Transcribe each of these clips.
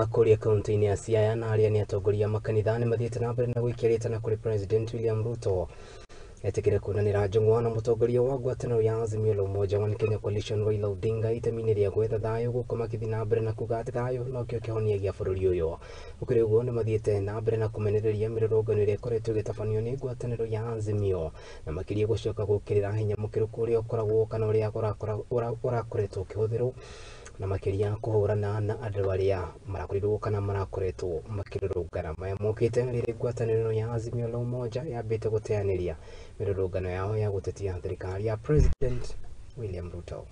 Kũrĩa kaunti-inĩ ya Siaya na arĩa nĩ atongoria makanitha nĩ mathiĩte na mbere na gũikia rĩtana kũrĩ President William Ruto etĩkĩre kuonanĩra njũng'wa na mũtongoria wa ngwatanĩro ya Azimio la Umoja One Kenya Coalition Raila Odinga itemi-inĩ rĩa gwetha thayũ gũkũ magĩthiĩ na mbere na kuga atĩ thayũ nokĩo kĩhonia gĩa bũrũri ũyũ. Gũkĩrĩ ũguo nĩ mathiĩte na mbere na kũmenereria mĩrũrũngano ĩrĩa ĩkoretwo ĩgĩtabanio nĩ ngwatanĩro ya Azimio na makĩria gũcoka gũkĩrĩra hinya mũkĩrũku ũrĩa ũkoragwo kana ũrĩa ũrakoretwo ũkĩhũthĩrwo na makĩria kũhũrana na andũ arĩa marakorirwo kana marakoretwo makĩrũrũngana. Maya mokĩte rĩrĩa ngwatanĩro ya Azimio la Umoja yambĩte gũteanĩria mĩrũrũngano yao ya gũtetia thirikari ya President William Ruto.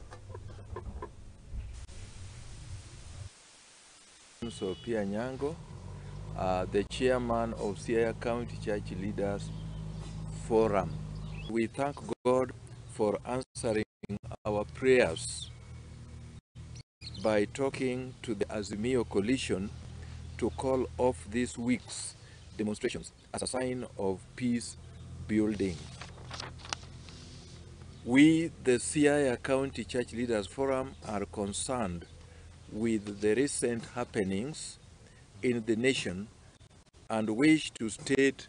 Sophia Nyango, the chairman of Siaya County Church Leaders Forum. We thank God for answering our prayers by talking to the Azimio Coalition to call off this week's demonstrations as a sign of peace building. We, the Siaya County Church Leaders Forum, are concerned with the recent happenings in the nation and wish to state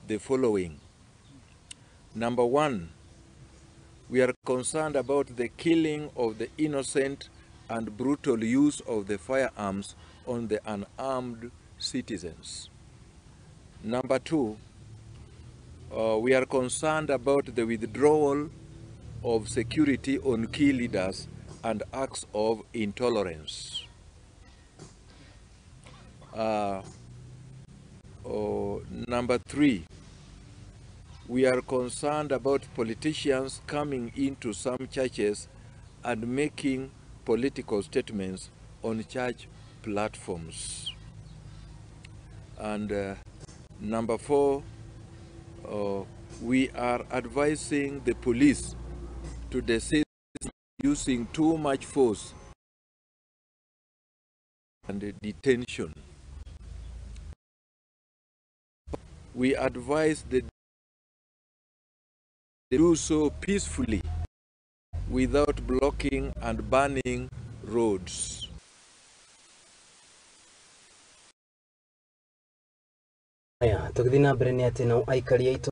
the following. Number one, we are concerned about the killing of the innocent and brutal use of the firearms on the unarmed citizens. Number two, we are concerned about the withdrawal of security on key leaders and acts of intolerance. Number three, we are concerned about politicians coming into some churches and making political statements on church platforms. And number four, we are advising the police to desist using too much force and detention. We advise the do so peacefully without blocking and burning roads. Aya, tũgĩthiĩ na mbere nĩ atĩ nao aikari a